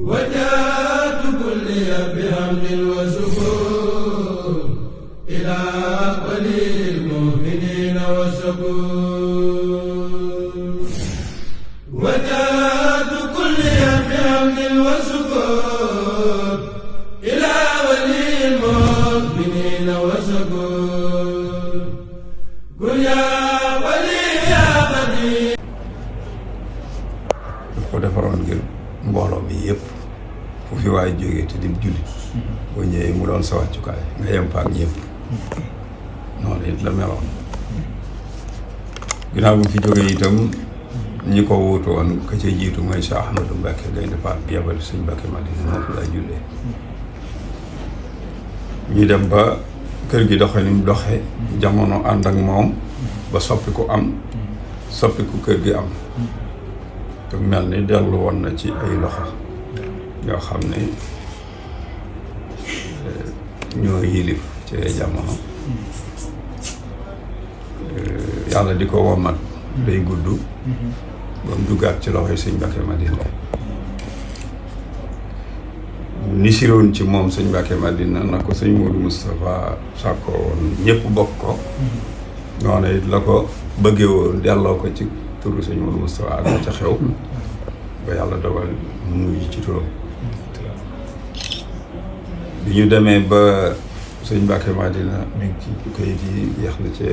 وجاءت كلي بحمد وشكر إلى ولي المؤمنين والشكور وجاءت كلي بحمد وشكر إلى ولي المؤمنين والشكور قل يا ولي يا بدي ko defaroon ngir mbooloo mi yëpp fu fi waay jógee te dim jullit boo ñëwee mu doon sa wàccukaay nga yem fa ak ñëpp noonu it la meloon ginnaaw bu fi jógee itam ñi ko wuutu woon ka ca jiitu mooy Cheikh Ahmadou Mbacké Gaynde Fatma bi yebal Sëñ Mbacké Madina moo fi lay jullee ñu dem ba kër gi doxe ni mu doxe jamono ànd ak moom ba soppiku am soppiku kër gi am te mel ni dellu woon na ci ay loxo yoo xam ne ñoo yilif ci ay jamono yàlla di ko womat day gudd ba mu duggaat ci loxoy Sëñ Mbacké Madina ni siroon ci moom Sëñ Mbacké Madina na ko Sëñ Modou Moustapha sàkkoo woon ñëpp bokk ko noonu it la ko bëggee woon delloo ko ci turu Sëñ Modou Moustapha ak ca xew ba yàlla dogal mu mujj ci turam bi ñu demee ba Sëñ Mbacké Madina mi ngi ci kayit yi yeex na ci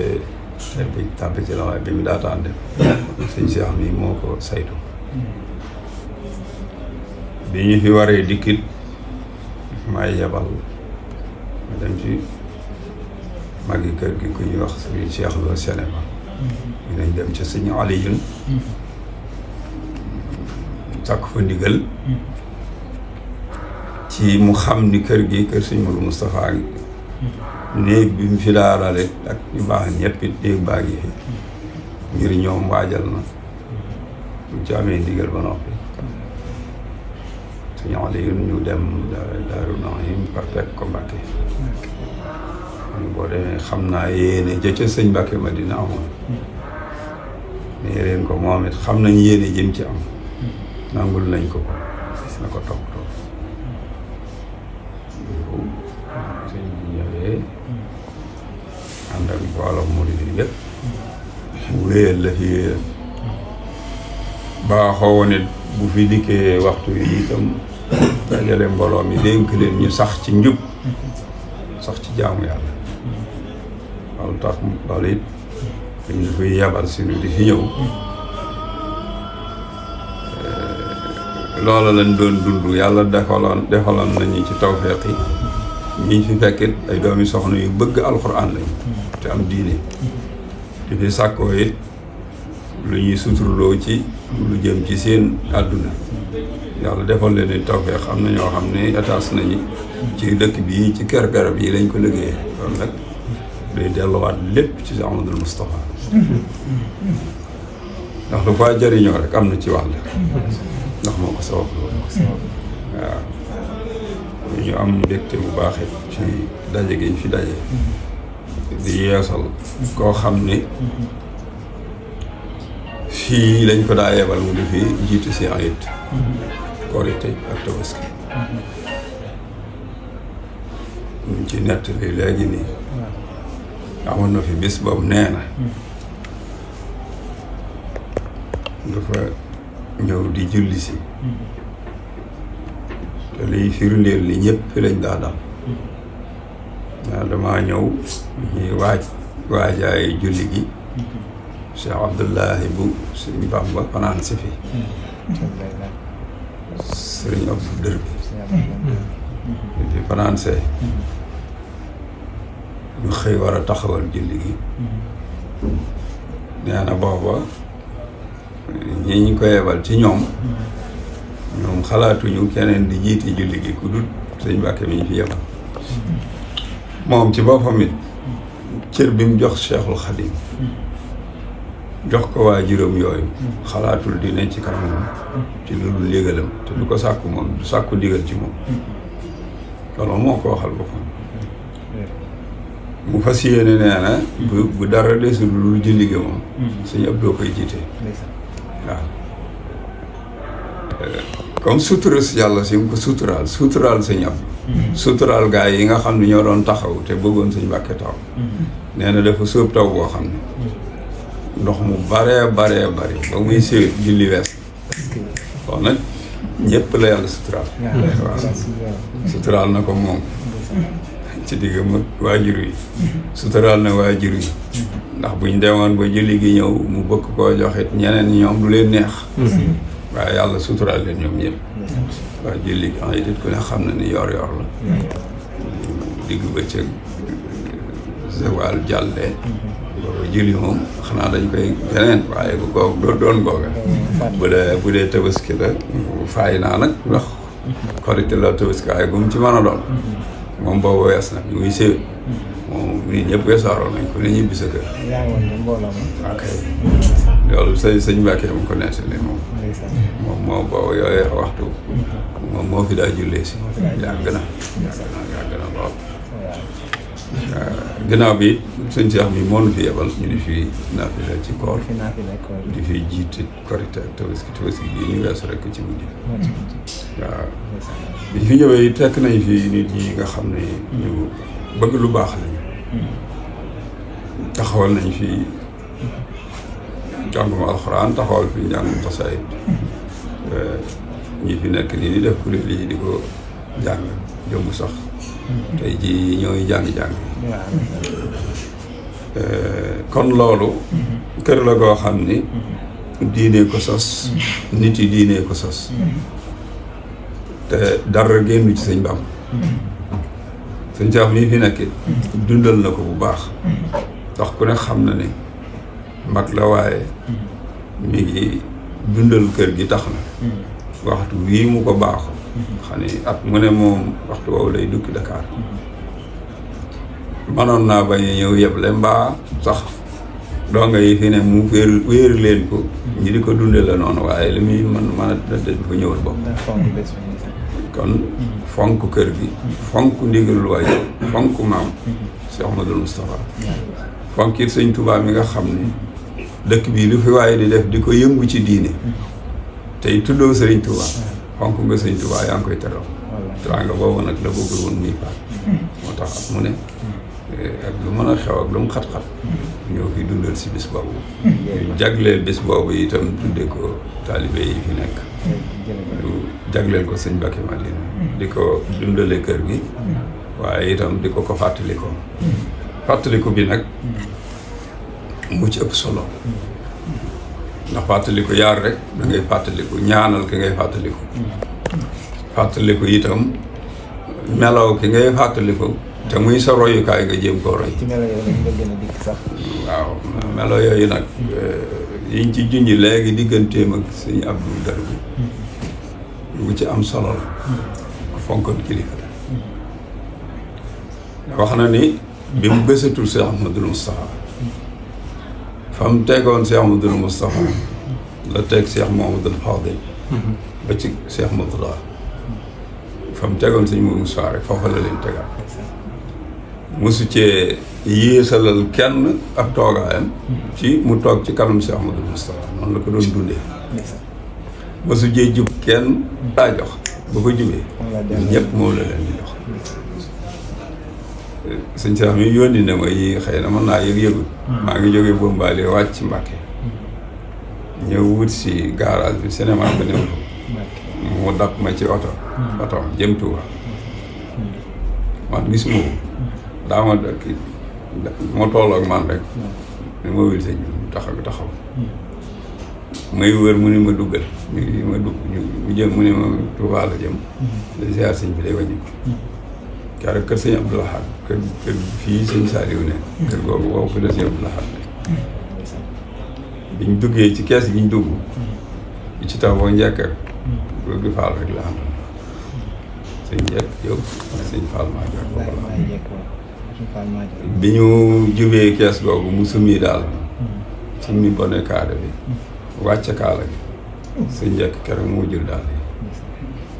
bi tàbbi ci loxo bi mu daataan dem sëñ Cheikh mi moo ko saytu bi ñu fi waree dikkit may yebal ma dem ci magi kër gi ku ñuy wax sëñ Cheikh Lo Sénéma ñu nañ dem ci sëñ Aliyun sàkk fa ndigal ci mu xam ni kër gi kër sëñ Modou Moustapha gi néeg bi mu fi daarale ak ñu baax ñëpp it néeg baa ngi fi ngir ñoom waajal na bu ci amee ndigal ba noppi sëñ Aliyun ñu dem Daaru Nahim par fekk ko Mbacké boo demee xam naa yéene jëcc Sëñ Mbacké Madina amoon mais leen ko moom it xam nañ yéene jëm ci am nangul nañ ko ko na ko toppatoo sëñ bi ñëwee ànd ak mbooloo murid yi yëpp mu wéyal la fi wéyal baaxoo woon it bu fi dikkee waxtu yi itam dajale mbooloo mi dénk leen ñu sax ci njub sax ci jaamu yàlla loolu tax loolu it dañ ñu koy yabal si nu di fi ñëw loola lañ doon dund yàlla defaloon nañu ci tawfeex yi ñi fi fekkit ay doomi soxna yu bëgg alxuraan lañ te am diine di fi sàkkoo it lu ñuy suturloo ci lu jëm ci seen àdduna yàlla defal leen tawfeex am na ñoo xam ne étage nañu ci dëkk bii ci kër garab yi lañ ko liggéeyee loolu nag day delluwaat lépp ci Ahmadul Moustapha ndax lu fa jëriñoo rek am na ci wàll ndax moo ko sabab loolu waaw ñu am mbégte bu baax ci daje gi ñu fi daje di yeesal koo xam ne fii lañ ko daa yebal mu di fi jiitu si ayit korite ak tabaski ñu ci nettali léegi nii amoon na fi bis boobu nee na dafa ñëw di julli si te liy firndeel ni ñëpp fi lañ daa dal waaw damaa ñëw ñuy waajaay julli gi Cheikh Abdullahi bu Sëriñ Bamba fanaan si fi Sëriñ Abdou Dër bi fi fanaan see ñu xëy war a taxawal julli gi nee na booba ñi ñu ko yebal ci ñoom xalaatuñu keneen di jiiti julli gi ku dul Sëñ Mbacké mi ñu fi yebal moom ci boppam it cër bi mu jox Cheikhul Khadim jox ko waa juróom yooyu xalaatul di ne ci kanamam ci lu dul ndigalam te du ko sàkku moom du sàkku ndigal ci moom loolu moo ko waxal boppam mu fas yéene nee na bu dara desul lu julli gi moom Sëñ Abdou koy jiite waaw comme sutura si yàlla si mu ko suturaal sa ñab suturaal gaa yi nga xam ne ñoo doon taxaw te bëggoon Sëñ Mbàkke taw nee na dafa sóob taw boo xam ne ndox mu baree bari ba muy séwét julli wees kon nag ñëpp la yàlla suturaal waaw suturaal na ko moom ci diggam ak waajur yi suturaal na waajur yi ndax buñ demoon ba julli gi ñëw mu bëgg koo joxit ñeneen ñoom du leen neex waaye yàlla suturaal leen ñoom ñëpp waaw julli gi ay dit ku ne xam na ni yor la digg bëccëg zawal jàllee booba julli moom xanaa dañ koy beneen waaye bu goog doo doon googa bu dee tabaski la faay naa nag ndax korite la tabaski waaye bu mu ci mën a doon moom boobu wees na ñu ngi séwét moom nit ñëpp weesaaroon nañ ko ne ñibbi sa kër ok loolu sëñ Mbàkke mu ko nettali moom boobu yooyu waxtu moom moo fi daa jullee si yàgg na lool ginnaaw bi sëñ Cheikh bi moo nu fi yebal ñu di fi naafila ci koor di fi jiite korite ak tabaski bii ñu weesu rek ci mujj waaw bi fi ñëwee tekk nañ fi nit ñi nga xam ne ñu bëgg lu baax lañu taxawal nañ fi njàngum alxuraan taxawal fi njàngum xasaayid ñi fi nekk nii di def kuréel yi di ko jàng jëmb sax tey ji ñooy jàng-jàng kon loolu kër la goo xam ni diine ko sos nit yi diine ko sos te dara génn ci Sëñ Bàmba Sëñ Cheikh mii fi nekk dundal na ko bu baax ndax ku ne xam na ne mag la waaye mi ngi dundal kër gi tax na waxtu wii mu ko baaxu xam ni at mu ne moom waxtu woowu lay dukki Dakar manoon naa bañ a ñëw yeble mbaa sax donga yi fi ne mu wéer leen ko ñi di ko dundee la noonu waaye li muy mën a dañ ko ñëwal bopp kon fonk kër gi fonk ndigalul waajur fonk maam Cheikh Ahmadou Moustapha fonk it Sëñ Touba mi nga xam ne dëkk bii lu fi waaye di def di ko yëngu ci diine tey tuddoo Sëriñ Touba fonk nga Sëñ Touba yaa ngi koy teral teraanga boobu nag la bëggul woon muy paat moo tax at mu ne ak lu mën a xew ak lu mu xat-xat ñoo fi dundal si bis boobu ñu jagleel bis boobu itam tudde ko taalibe yi fi nekk ñu jagleel ko Sëñ Mbàkke Madina di ko dundale kër gi waaye itam di ko fàttaliku bi nag mu ci ëpp solo ndax fàttaliku yaar rek da ngay fàttaliku ñaanal ki ngay fàttaliku itam melaw ki ngay fàttaliku te muy sa royukaay nga jéem koo roy waaw melo yooyu nag yiñ ci junj léegi digganteem ak Sëñ Abdou Dar bi bu ci am solo la ku fonkoon kilifa la wax na ni bi mu gësatul Cheikh Ahmadou Moustapha fa mu tegoon Cheikh Ahmadou Moustapha la teg Cheikh Mouhamadoul Fadil ba ci Cheikh Mourtada fa mu tegoon Sëñ Moustapha rek foofa la leen tegaat mosu cee yéesalal kenn ab toogaayam ci mu toog ci kanam Cheikh Ahmadou Moustapha noonu la ko doon dundee mosu cee jub kenn daa jox ba ko jubee ñëpp moom la leen di jox sëñ Cheikh mi yónni ne ma yi xëy na mën naa yëg-yëgul maa ngi jógee Bombali wàcc ci Mbàkke ñëw wut si garage bi cinéma ba néew mu dab ma ci oto jëm Tuuba man gis ma ko daa ma dëkk moo toll ak man rek ne ma wil sëñ bi taxaw may wër mu ni ma duggal ma dugg ñu jëm mu ni ma Tuuba la jëm la ziar sëñ bi day wàññi ko keroog kër Sëñ Abdou Lahad kër fii Sëñ Saliou ne kër googu boobu kër Sëñ Abdou Lahad biñ duggee ci kees gi ñu dugg bi ci tax boo njëkk ak góor gi Fall rek la am sëñ njëkk yow sëñ Fall Madior bi ñu jubee kees googu mu summi daal summi bone kaada bi wàcce kaala gi sëñ njëkk keroog moo jël daal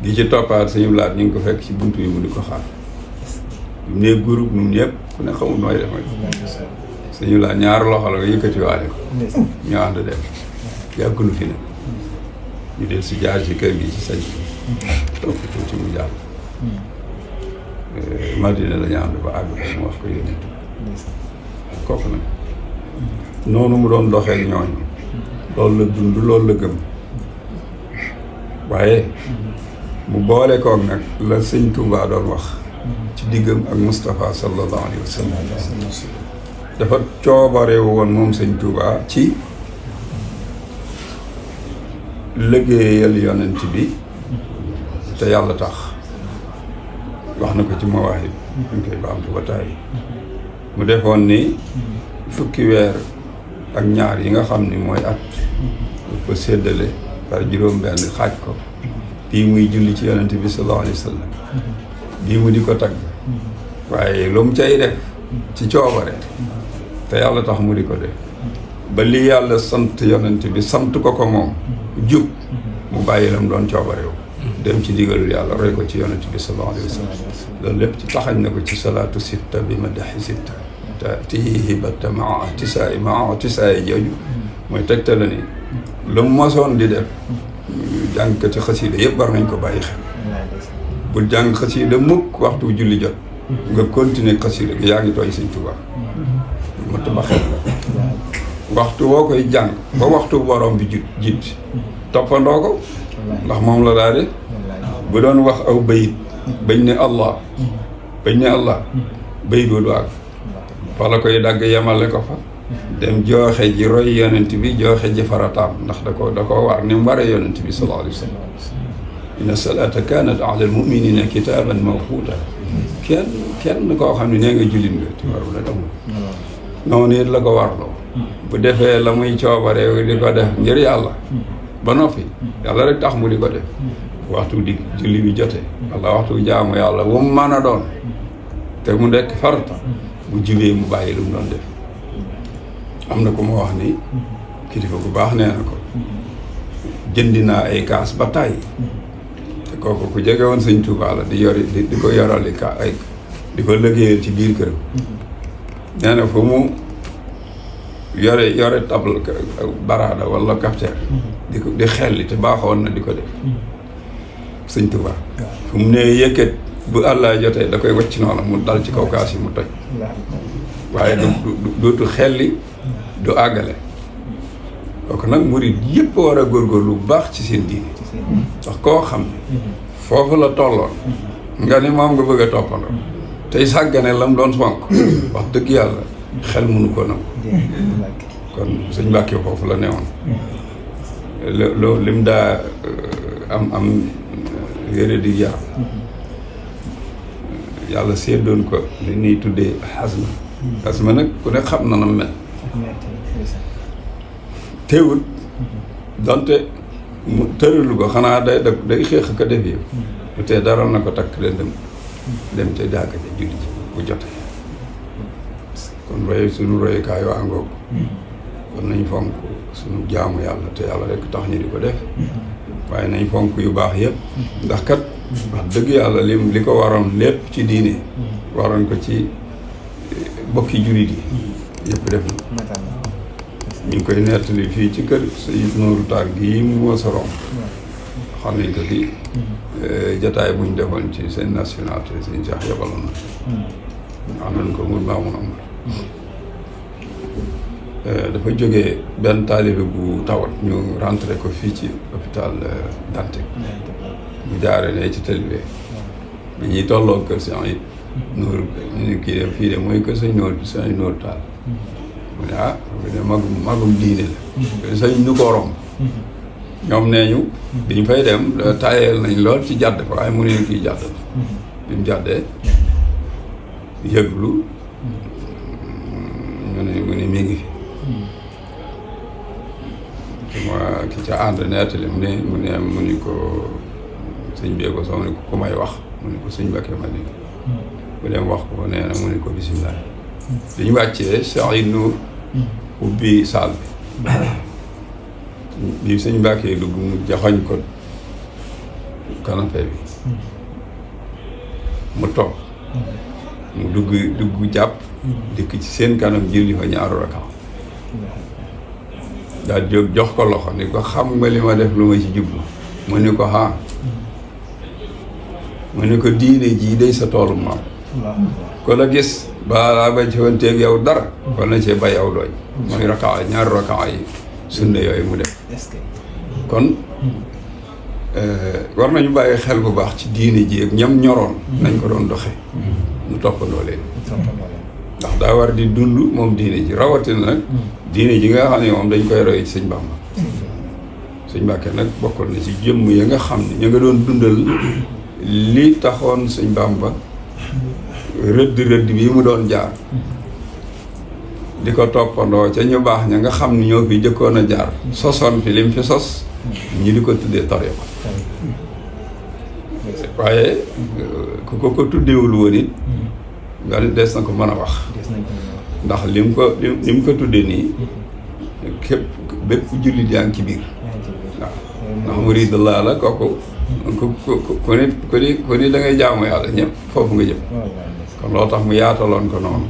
gi ci toppaat Sëñ Laat ñu ngi ko fekk ci buntu yi mu di ko xaar ne groupe ñun ñëpp ku ne xamul nooy def Sëñ Laat ñaar loxo la nga yëkkatiwaale ko ñu ànd dem yàggulu fi ne ñu del si jaar ci kër gi ci sañ topp tuuti mu jàll Madina la ñu ànd ba àgg mu wax ko yónent kooku nag noonu mu doon doxee ñooñu loolu la dund loolu la gëm waaye mu boole koog nag la sëñ Touba doon wax ci diggam ak Moustapha sallallahu alayhi wa sallam dafa coobarewu woon moom sëñ Touba ci liggéeyal yonent bi te yàlla tax wax na ko ci mawaahib ñu koy baamtu ba tàyyi mu defoon ni fukki weer ak ñaar yi nga xam ni mooy at daf ko séddale par juróom-benn xaaj ko bii muy julli ci yonent bi sallallahu alayhi wa sallam bii mu di ko tagg waaye lu mu cay def ci coobare te yàlla tax mu di ko def ba li yàlla sant yonent bi sant ko moom jub mu bàyyi lam doon coobarewu dem ci digalul yàlla roy ko ci yonent bi sallallahu alayhi wa sallam loolu lépp ci taxañ na ko ci salaatu sitta bi madaxi sitta te hibata maa tisaay jooju mooy tegtale ni lu mu mosoon di def jàngkati xasiida yëpp war nañ ko bàyyi xel bul jàng xasiida mukk waxtu julli jot nga continuer xasiida gi yaa ngi tooñ Sëñ Tuubaa ma taba xel la waxtu woo koy jàng ba waxtu borom bi jiit toppandoo ko ndax moom la daal de bu doon wax aw bayit bañ ne allah bayit wa du àgg fa la koy dagg yemale ko fa dem jooxe ji roy yonent bi jooxe ji farataam ndax da ko war ni mu waree yonent bi sallallahu alayhi wa sallam inna salata kanat ala al muminina kitaban mawquta kenn koo xam ne nee nga jullit nga ti waru la demul noonu it la ko warloo bu defee la muy coobaree di ko def ngir yàlla ba noppi yàlla rek tax mu di ko def waxtu di julli bi jotee walla waxtu jaamu yàlla bu mu mën a doon te mu nekk farata bu jubee mu bàyyi lu mu doon def am na ko ma wax ni kilifa bu baax nee na ko jëndi naa ay kaas ba tàyyi te kooku ku jege woon Sëñ Tuubaa la di ko yorali di ko liggéeyal ci biir këram nee na fu mu yore table baraada wala cafetière di xelli te baaxoon na di ko def Sëñ Tuubaa fu mu ne yëkkat bu àllaa jotee da koy wacc noonu mu dal ci kaw kaas yi mu toj waaye dootu xelli du àggale kooku nag murid yëpp war a góorgóorlu bu baax ci seen diine ndax koo xam ne foofu la tolloon nga ni moom nga bëgg a toppandoo tey sàggane lam doon fonk wax dëgg yàlla xel mënu ko nangu kon sëñ Mbàkke foofu la newoon loolu lim daa am yére di yaram yàlla seddoon ko li ñuy tuddee xasma nag ku ne xam na na mel teewul donte mu tëralu ko xanaa day xeex ko def yëpp lu tee daral na ko takk leen dem ca jàkka ja julli ji bu jotee kon suñu royukaay waa ngoog kon nañ fonk suñu jaamu yàlla te yàlla rek tax ñu di ko def waaye nañ fonk yu baax yëpp ndax kat wax dëgg yàlla li ko waroon lépp ci diine waroon ko ci bokki jurit yi yëpp def na ñu ngi koy nettali fii ci kër Sëñ Nooru Taal gii mu wasaroon xam nañ ko fii jataay buñ defoon ci seen national te seen Cheikh yebaloon na am nañ ko mul maamun am dafa jógee benn taalibe bu tawat ñu rentré ko fii ci hôpital Dantec mu jaare ne ci télé bi ñuy tolloo kër Sëñ Nooru ñu kii de fii de mooy kër Sëñ Nooru Taal mu ne magum diine la Sëñ ñu ko romb ñoom nee ñu biñ fay dem tayeel nañ lool ci jàdd ko waaye mu ne kii jàdd la bi mu jàddee yëglu mu ne mi ngi fi ki ca ànd nettali mu ni ko sëñ bee ko soo mu ne ko ku may wax mu ne ko sëñ Mbàkke Madina bu dem wax ko nee na mu ne ko bisimilah biñu wàccee Cheikh Nour ubbi saal bi sëñ Mbàkke dugg mu jaxoñ ko canapé bi mu toog mu dugg jàpp dikk ci seen kanam julli fa ñaaru rakka daal jóg jox ko loxo ni ko xam nga li ma def lu ma ci jublu mu ni ko mu ni ko diine jii day sa toolu maam ko la gis balaa ba ci wanteeg yow dara kon na cee bay aw dooñ mooy rakaa ñaari rakaa yi sunna yooyu mu def kon war nañu bàyyi xel bu baax ci diine ji ak ñam ñoroon nañ ko doon doxe ñu toppandoo leen ndax daa war di dund moom diine ji rawatina nag diine ji nga xam ne moom dañ koy roy ci sëñ Bàmba sëñ Mbàkke nag bokkoon na ci jëmm ya nga xam ne ñu nga doon dundal li taxoon sëñ Bàmba rëdd bii mu doon jaar di ko toppandoo ca ñu baax ña nga xam ne ñoo fi jëkkoon a jaar sosoon fi lim fi sos ñu di ko tuddee tariqa waaye ku ko tuddeewul woon it nga des na ko mën a wax ndax lim ko tuddee nii képp bépp jullit yaa ngi ci biir waaw ndax muridullah la kooku ku ni da ngay jaamu yàlla ñëpp foofu nga jëm kon loo tax mu yaataloon ko noonu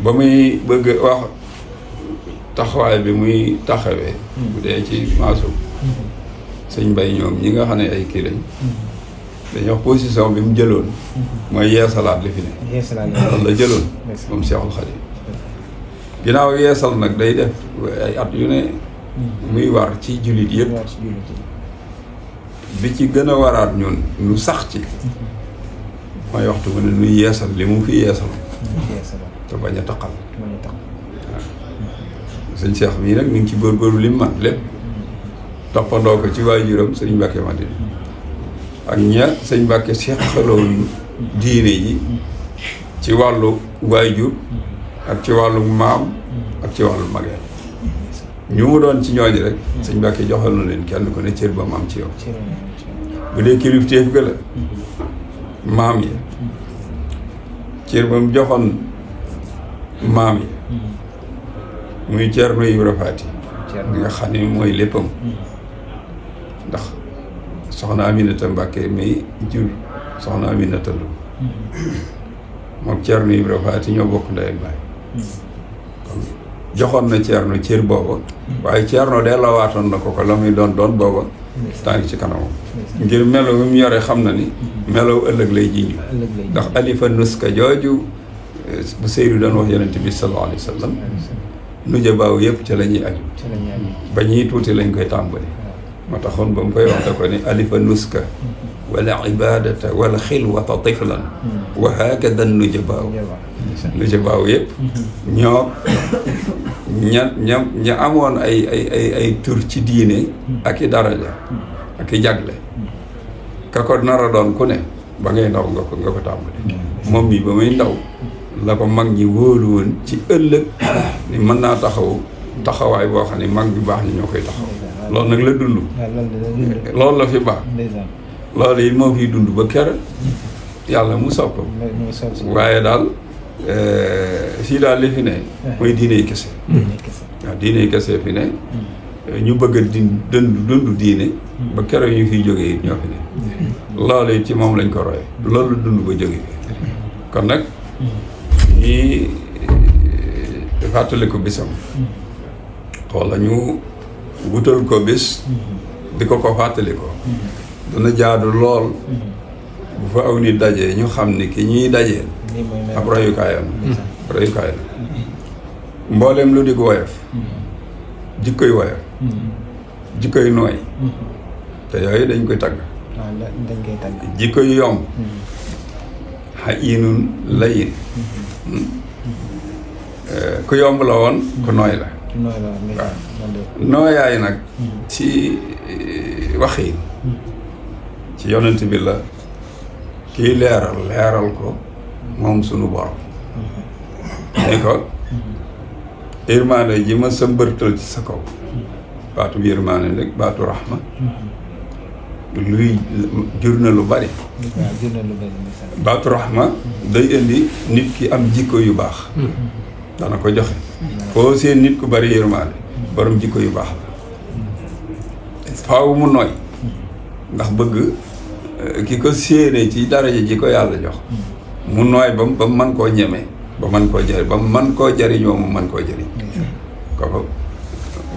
ba muy bëgg wax taxawaay bi muy taxawee bu dee ci maasum sëñ Mbay ñoom ñi nga xam ne ay kii lañ dañuy wax position bi mu jëloon mooy yeesalaat li fi ne loolu la jëloon moom Seexul Xadiim ginnaaw yeesal nag day def ay at yu ne muy war ci jullit yëpp bi ci gën a waraat ñun lu sax ci mooy waxtu mu ne nuy yeesal li mu fi yeesal te bañ a taqal waaw sëñ Cheikh mii nag mi ngi ci góorgóorlu li mu man lépp toppandoo ko ci waajuram sëñ Mbàkke Madina ak ña sëñ Mbàkke seqaloon diine ji ci wàllu waajur ak ci wàllu maam ak ci wàllu mageel ñu mu doon ci ñooñu rek sëñ Mbàkke joxal na leen kenn ku ne cër ba mu am ci yow bu dee kilifteef ga la maam yi cër ba mu joxoon maam yi muy Ceerno Ibra Faati li nga xam ne mooy léppam ndax soxna Aminata Mbàkke mi jur soxna Aminata Lo moom Ceerno Ibra Faati ñoo bokk ndey ak baay kon joxoon na Ceerno cër booba waaye Ceerno delloo waatoon na ko la muy doon booba tànk ci kanamam ngir melo bi mu yore xam na ni melow ëllëg lay jiñu ndax alifa nuska jooju bu Seydou doon wax yonent bi sallallahu alayhi wa sallam nu jabaaw yëpp ca la ñuy aju ba ñuy tuuti lañ koy tàmbali moo taxoon ba mu koy wax da ko ni alifa nuska wala ibadata wala xilwata tiflan wa hakada nu jabaaw yëpp ñoo ña amoon ay tur ci diine ak i daraja ak i jagle ka ko nar a doon ku ne ba ngay ndaw nga ko tàmbali moom mi ba muy ndaw la ko mag ñi wóolu woon ci ëllëg ni mën naa taxawaay boo xam ne mag bi baax ñi ñoo koy taxaw loolu nag la dund loolu la fi baax loolu yi moo fiy dund ba kër yàlla mu sopp waaye daal fii daal li fi ne mooy diiney kese waaw diiney kese fi ne ñu bëgg a dund diine ba keroog ñu fiy jógee it ñoo fi ne loolu it ci moom lañ ko roye loolu dund ba jóge fi kon nag ñii fàttali ko bisam walla ñu wutal ko bis di ko fàttali ko dana jaadu lool bu fa aw nit dajee ñu xam ni ki ñuy dajee ab royukaayam mbooleem lu di ko woyof jikkoy woyof jikkoy nooy te yooyu dañ koy tagg jikkoy yomb hayinun layin ku yomb la woon ku nooy la waaw nooyaay nag ci waxiin ci yonent bi la kii leeral ko moom sunu borom ni ko yërmaande ji ma sa mbërtal ci sa kaw baatu yërmaande nag baatu raxma luy jur na lu bari baatu raxma day indi nit ki am jikko yu baax dana ko joxe foo seen nit ku bari yërmaande borom jikko yu baax la faaw mu nooy ndax bëgg ki ko séenee ci daraja ji ko yàlla jox mu nooy ba man koo ñeme ba man koo jëriñ ba man koo jëriñoo mu man koo jëriñ kooku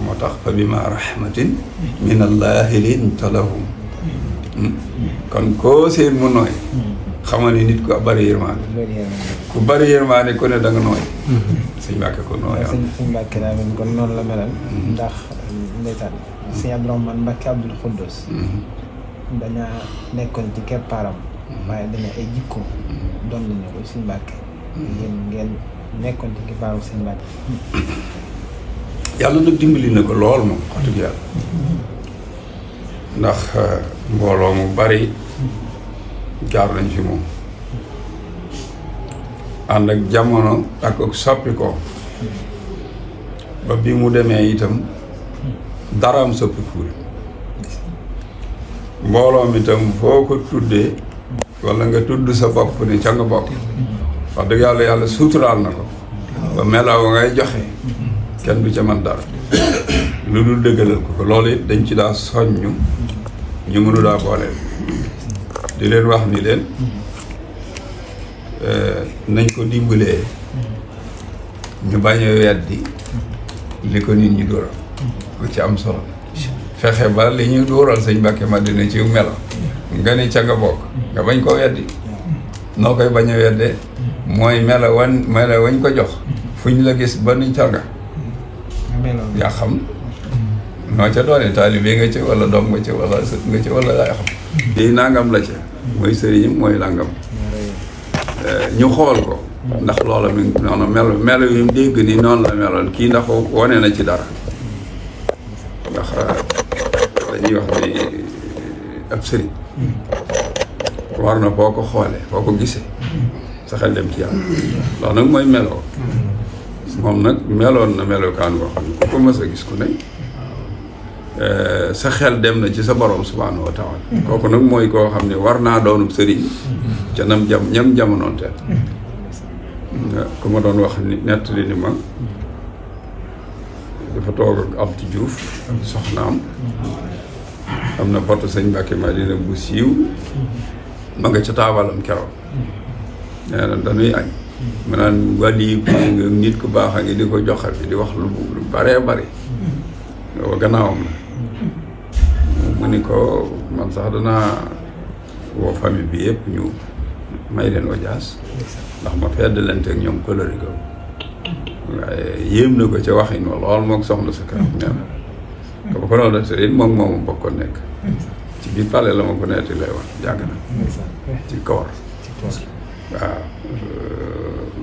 moo tax fa bima rahmatin min allahi linta lahum kon koo seen mu nooy xamal ni nit ku bari yërmaande ku bari yërmaande ku ne da nga nooy sëñ Mbàkke ko nooy sëñ Mbàkke daa mel kon noonu la melal ndax ndeysaan sëñ Abdourahmane Mbàkke Abdul Xuddus dañaa nekkoon ci keppaaram waaye dañu ay jikko doon nañu ko sëñ Mbàkke ngeen nekkoon ci keppaaram sëñ Mbàkke yàlla nag dimbali na ko lool moom wax dëgg yàlla ndax mbooloo mu bari jaar nañ fi moom ànd ak jamono ak soppi ko ba bi mu demee itam daraam soppikuwul mbooloo mi itam foo ko tuddee walla nga tudd sa bopp ni ca nga bokk wax dëgg yàlla yàlla suturaal na ko ba melaw ngay joxe kenn du ca man dara lu dul dëggalal ko loolu it dañ ci daa soññu ñu mënu daa booleel di leen wax ni leen nañ ko dimbalee ñu bañ a weddi li ko nit ñi dóoral lu ci am solo fexe ba li ñuy dóoral sëñ Mbàkke Madina ci melo nga ni ca nga bokk nga bañ ko weddi noo koy bañ a weddee mooy melo wañ ko jox fu ñu la gis ba ni ca nga yaa xam noo ca doone taalibe nga ci wala doom nga ci wala sët nga ci wala yaa xam lii nangam la ca mooy sëriñam mooy nangam ñu xool ko ndax loola mi noonu melo yu mu dégg ni noonu la meloon kii ndax wane na ci dara ndax dañuy wax ni ab sëriñ war na boo ko xoolee boo ko gisee sa xel dem ci yàlla loolu nag mooy meloo moom nag meloon na melokaan boo xam ne ku ko mës a gis ku ne sa xel dem na ci sa borom subhaanahu wa taala kooku nag mooy koo xam ne war naa doonub sëriñ ca ñam jamonoon teel ku ma doon wax ni nettali ni ma dafa toog ak Abdou Diouf soxnaam am na porte sëñ Mbàkke Madina bu siiw ma nga ca taabalam keroog nee na dañuy añ mu naan wàlli nga nit ku baax a ngi di ko joxal di wax lu baree bari loolu gannaawam la mu ni ko man sax danaa woo famille bi yëpp ñu may leen audience ndax ma feddalante ak ñoom coloré ko waaye yéem na ko ca waxin wa lool moom soxna sa kanam nee na ko ba ko noonu da te moom moomu bokkoon nekk ci biir palais la ma ko neeti lay wax jàgg na ci koor waaw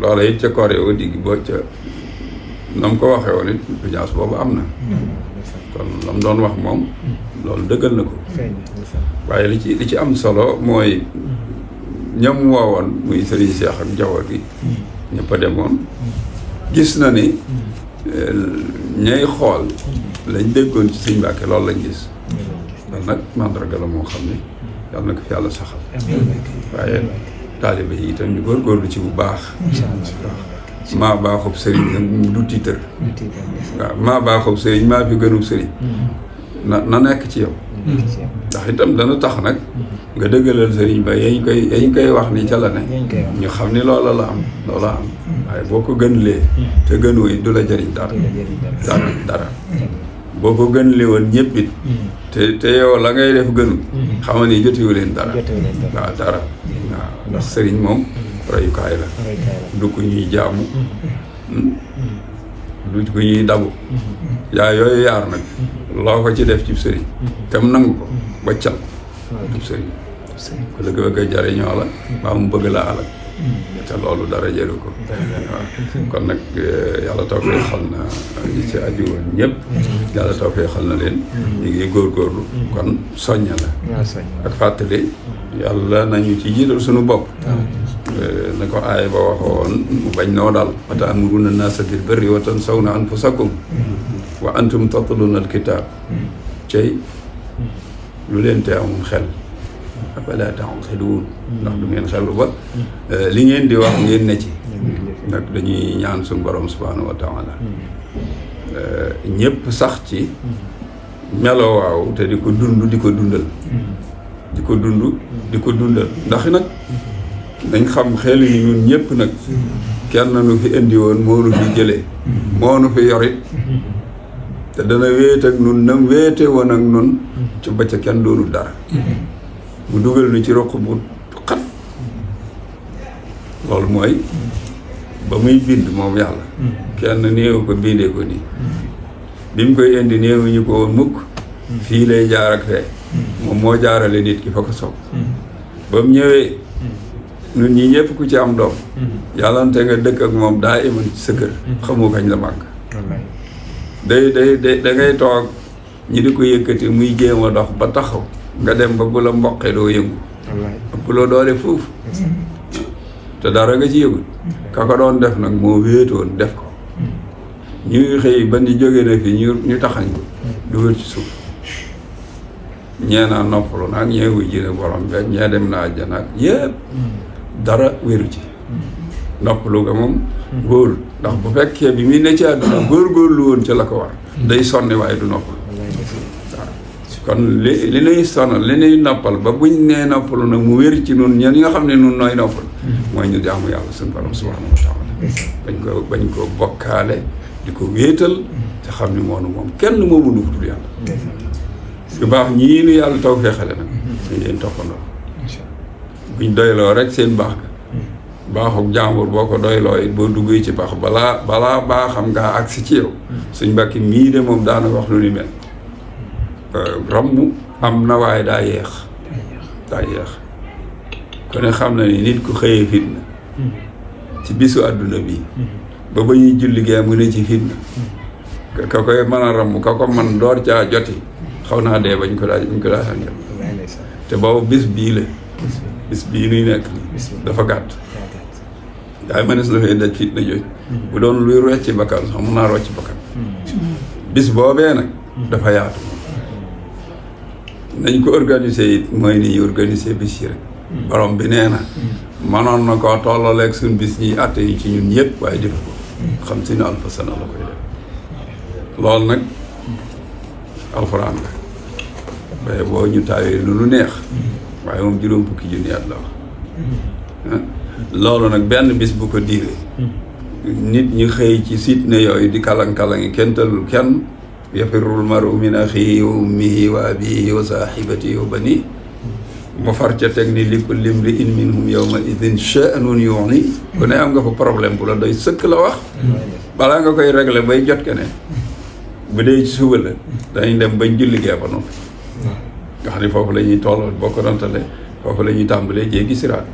loola it ca koor yow digg boo ca na mu ko waxee woon it audience boobu am na kon la mu doon wax moom loolu dëggal na ko waaye li ci am solo mooy ñam woowoon muy Serigne Cheikh ak njaboot gi ñëpp a demoon gis na ni ñay xool lañ déggoon ci Sëñ Mbàkke loolu lañ gis loolu nag mandarga la moo xam ne yàlla na ko fi yàlla saxal waaye taalibe yi itam ñu góorgóorlu ci bu baax maa baaxub sëriñ nag du tiitër waaw maa baaxub sëriñ maa fi gënub sëriñ na nekk ci yow ndax itam dana tax nag nga dëggalal sëriñ ba yañ koy wax ni ca la ne ñu xam ni loola am waaye boo ko gënlee te gënoo it du la jëriñ dara boo ko gënlee woon ñëpp it te yow la ngay def gënu xamal ni jotiwu leen dara waaw dara waaw ndax sëriñ moom royukaay la du ko ñuy jaamu du ko ñuy dabu yaa yooyu yaar nag loo ko ci def ci sëriñ te mu nangu ko waccal du sëriñ ku la bëgg a jariñoo la mbaa mu bëgg la alal te loolu dara jëru ko waaw kon nag yàlla tawfee xal na ñi ci aju woon ñëpp yàlla tawfee xal na leen ñu ngi góorgóorlu kon soñña la ak fàttali yàlla nañu ci jiital suñu bopp na ko aaya ba waxoon mu bañ noo daal wa ta'muruna naasa bil birri wa tansawna anfusakum wa antum tatluna alkitab cey lu leen te amul xel afala ta'qiluun ndax du ngeen xelu ba li ngeen di wax ngeen ne ci nag dañuy ñaan suñu borom subhanahu wa taala ñëpp sax ci melo waaw te di ko dund di ko dundal di ko dund di ko dundal ndax nag dañ xam xel yi ñun ñëpp nag kenn nu fi indi woon moo nu fi jëlee moo nu fi yorit te dana wéet ak nun nam wéete woon ak nun ci ba ca kenn doonul dara mu dugal nu ci roq bu xat loolu mooy ba muy bind moom yàlla kenn néew ko bindee ko nii bi mu koy indi néewuñu ko woon mukk fii lay jaar ak fee moom moo jaarale nit ki fa ko soog ba mu ñëwee ñun ñi ñëpp ku ci am doom yàllante nga dëkk ak moom daa iman ci sa kër xamoo kañ la màgg day da ngay toog ñi di ko yëkkati muy jéem a dox ba taxaw nga dem ba bu la mboqee doo yëngu ëpp la doole foofu te dara nga ci yëgul ka ko doon def nag moo wéetoon def ko ñuy xëy ba ni jóge na fi ñu taxañ ko dugal ci suuf ñee naa noppalu nag ñee wuy ji ne borom beeg ñee dem na àjjana ak yëpp dara wéru ci noppalu nga moom góor ndax bu fekkee bi muy ne ci àdduna góor-góorlu woon ci la ko war day sonni waaye du noppalu waaw kon li nuy sonal li nuy noppal ba buñ nee noppalu nag mu wér ci nun ñen nga xam ne nun nooy noppal mooy ñu jaamu yàlla suñu borom subhanahu wa taala bañ ko bokkaale di ko wéetal te xam ni moonu moom kenn moomu nu dul yàlla yu baax ñii nu yàlla taw feexale nag dañ leen toppandoo buñ doyloo rek seen baax ga baaxuk jàmbur boo ko doyloo it boo duggee ci baax balaa baaxam ngaa agsi ci yow suñ mbàkki mii de moom daana wax lu ni mel ramm am na waaye daa yeex ku ne xam na ni nit ku xëyee fitna ci bisu àdduna bii ba ñuy julli gee mu ne ci fitna ka koy mën a ramm ka ko man door caa joti xaw naa dee bañ ko daa sàngal te boobu bis bii nuy nekk ni dafa gàtt yaay mënees na fee daj fitna jooj bu doon luy rocci bakkan sax mun naa rocci bakkan bis boobee nag dafa yaatu nañ ko organiser it mooy ni ñu organiser bis yi rek borom bi nee na manoon na koo tollaleeg suñ bis ñi àtte yi ci ñun ñëpp waaye def ko xam si ne alfa sana la koy def loolu nag alxuraan la waaye boo ñu taawee lu neex waaye moom juróom fukki junni at la wax loolu nag benn bis bu ko diiree nit ñi xëy ci sitne yooyu di kalang-kalangi kenn talul kenn yafirul maru min axihi wa ummihi wa abihi wa sahibatihi wa bani mu far ca teg ni li kulli imri'in minhum yawma idin sha'nun yughni ku ne am nga fa problème bu la doy sëkk la wax balaa nga koy régler bay jot keneen bu dee ci suba la dañuy dem bañ julli gee ba noppi nga xam ne foofu la ñuy toll boo ko dontale foofu la ñuy tàmbalee jéggi siraat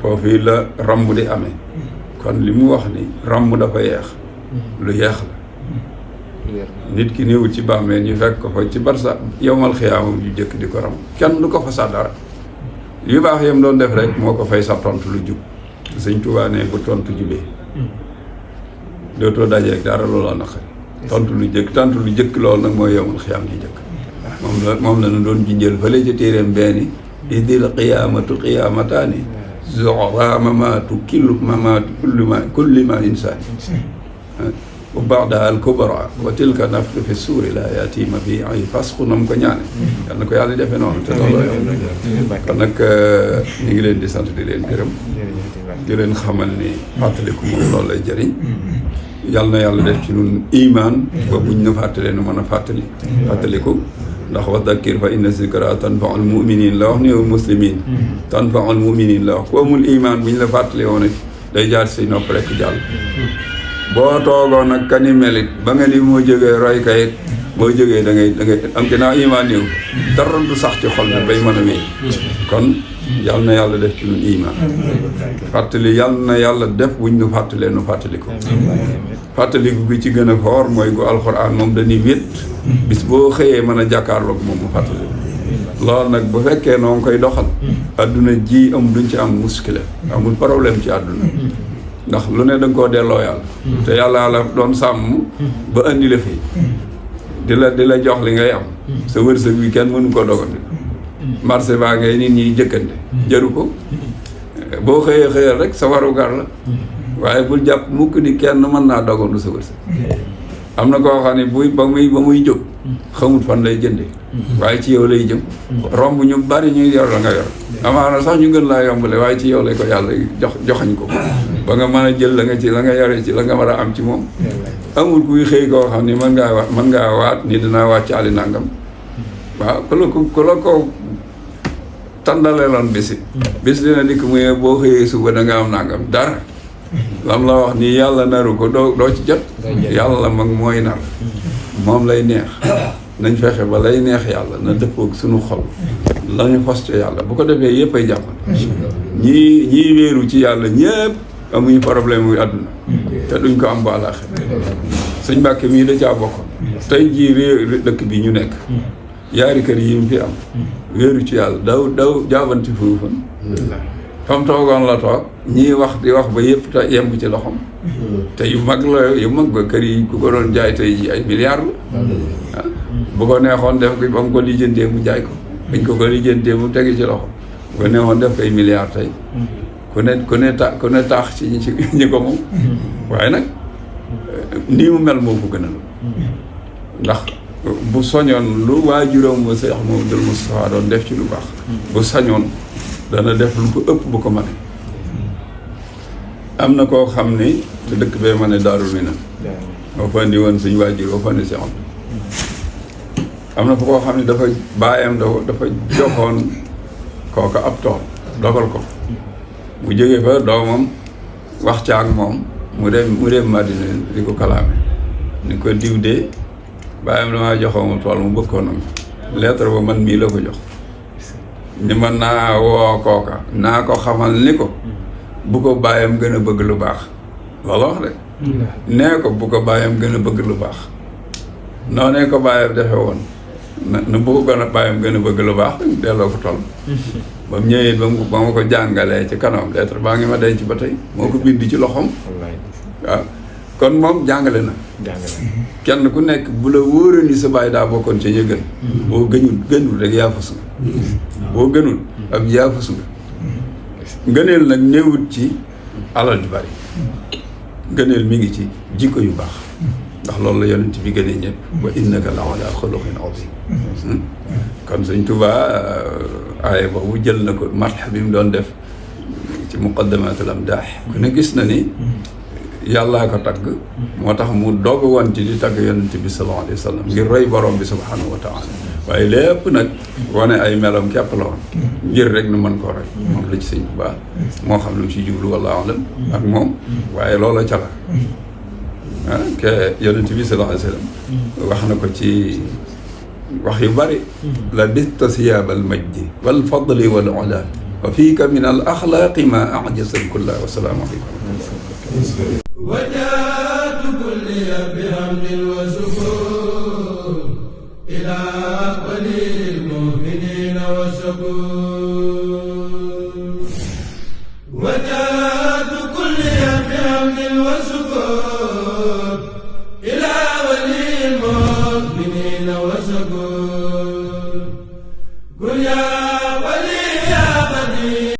foofu la ramb di amee kon li mu wax ni ramb dafa yeex lu yeex la nit ki néewul ci bàmmeel ñu fekk ko fa ci barsa yowmal xiyaamam ju jëkk di ko ram kenn du ko fa sa dara yu baax yam doon def rek moo ko fay sa tontu lu jub Sëñ Tuubaa ne bu tontu jubee dootoo dajeeg dara loola naqari tontu lu jëkk loolu nag mooy yowmal xiyaam ji jëkk moom la na doon jinjël fële ca téeréem benni idil qiyaamatu qiyaamataani zuhra mamaatu kulli ma insaani wa ba'daha al-kubra wa tilka naftu fi suuri laa yaatiima bi ay fasqu nam ko ñaane yal na ko yàlla defee noonu te loolu kon nag ñu ngi leen di sant di leen gërëm di leen xamal ni fàttaliku moom loolu lay jëriñ yal na yàlla def ci ñun imaan ba buñ na fàttalee nu mën a fàttaliku ndax wa dakkir fa inna zikra tanfa'ul mu'minin la wax ni muslimin tanfa'ul mu'minin la wax ku amul imaan buñ la fàttali woon day jaar si nopp rek jàll boo toogoon ak kani melit ba nga ni moo jógee roy kayit boo jógee da ngay am ginnaaw imaan néew dara du sax ci xol bi bay mën a wéy kon yal na yàlla def ci ñun imaan fàttali yal na yàlla def buñ nu fàttalee nu fàttaliku fàttaliku gi ci gën a foor mooy gu alxuraan moom dañuy wét bis boo xëyee mën a jàkkaarloog moom mu fàttali loolu nag bu fekkee noo ngi koy doxal adduna ji am duñ ci am muskile amul problème ci adduna ndax lu ne da nga koo delloo yàlla te yàlla la doon sàmm ba indi la fii di la jox li ngay am sa wërsëg bi kenn mënu ko dogandi marché baa ngay nit ñi jëkkante jëru ko boo xëyee rek sa warugar la waaye bul jàpp mukk ni kenn mën naa dogandu sa wërsëg am na koo xam ne ba muy jóg xamut fan lay jënde waaye ci yow lay jëm romb ñu bari ñuy yor la nga yor amaana sax ñu gën laa yombale waaye ci yow lay ko yàlla joxañ ko ba nga mën a jël la nga yore ci la nga war a am ci moom amul kuy xëy koo xam ni mën ngaa waat ni dinaa waat ci ali nangam waaw ku la ko tàndaleeloon bis dina dikk muy boo xëyee suba da nga am nangam dara lam la wax nii yàlla naru ko doo ci jot yàlla mag mooy nar moom lay neex nañ fexe ba lay neex yàlla na dëppoog suñu xol lañu fas ci yàlla bu ko defee yëpp ay jàppal ñii wéeru ci yàlla ñëpp amuñu problème muy àdduna te duñ ko am ba àllaaxira sëñ Mbàkke mii da caa bokkoon tey jii réew dëkk bi ñu nekk yaari kër yi mu fi am wéeru ci yàlla daw jaabanti fuufan fam toogoon la toog ñii wax di wax ba yëpp te yemb ci loxom te yu mag ba kër yi ku ko doon jaay tey ji ay milliards la bu ko neexoon def ko ba mu ko lijjantee mu jaay ko bañ ko lijjantee mu tegi ci loxo bu ko neexoon def ko ay milliards tey ku ne taax ci ñi ko moom waaye nag nii mu mel moo ko gënal ndax bu soñoon lu waajuram mu Seex Muhammadul Mustafaa doon def ci lu baax bu sañoon dana def lu ko ëpp bu ko mane am na koo xam ni te dëkk bee ma ne Daaru Minam moo fa indi woon suñu waajur moo fa indi Seex am na fa koo xam ne dafa baayam dafa joxoon kooka ab tool dogal ko mu jógee fa doomam wax ca ak moom mu dem Madina di ko kalaame ni ko diw de baayam damaa joxoon tool mu bëggoon am lettre ba man mii la ko jox ni man naa woo kooka naa ko xamal ni ko bu ko baayam gën a bëgg lu baax loolu wax de nee ko bu ko baayam gën a bëgg lu baax noonee ko baayam defe woon na bu ko gën a baayam gën a bëgg lu baax delloo ko toll ba mu ñëwee ba ma ko jàngalee ci kanam lettre baa ngi ma denc ba tey moo ko bind ci loxoom waaw kon moom jàngale na kenn ku nekk bu la wóoree ni sa baay daa bokkoon ca ña gën boo gënul rek yaafus nga boo gënul ab yaafus nga ngëneel nag néewut ci alal ju bari ngëneel mi ngi ci jikko yu baax ndax loolu la yonent bi gënee ñëpp wa innaka la ala xuluqin azim kon sëñ Tuubaa aaya boobu jël na ko marx bi mu doon def ci muqaddamatul amdaax ku ne gis na ni yàllaa ko tagg moo tax mu doog woon ci di tagg yonent bi sallallahu alayhi wa sallam ngir roy borom bi subhanahu wa taala waaye lépp nag wane ay melam képp la woon ngir rek nu mën koo roy moom la ci sëñ Tuubaa moo xam lu mu si jublu wallahu alam ak moom waaye loola ca la ke yonent bi sallallahu alayhi wa sallam wax na ko ci wax yu bari la bista siyaab al majdi wal fadli wal ula wa fiika min al axlaaqi ma ajasa al kulla wa salaamu aleykum وجاءت كل بحمد وشكر إلى ولي المؤمنين وشكر وجاءت كل بحمد وشكر إلى ولي المؤمنين وشكر قل يا